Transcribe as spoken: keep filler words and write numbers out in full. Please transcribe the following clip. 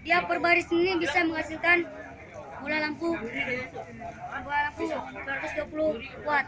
Tiap berbaris ini bisa menghasilkan bola lampu, bola lampu dua ratus dua puluh watt.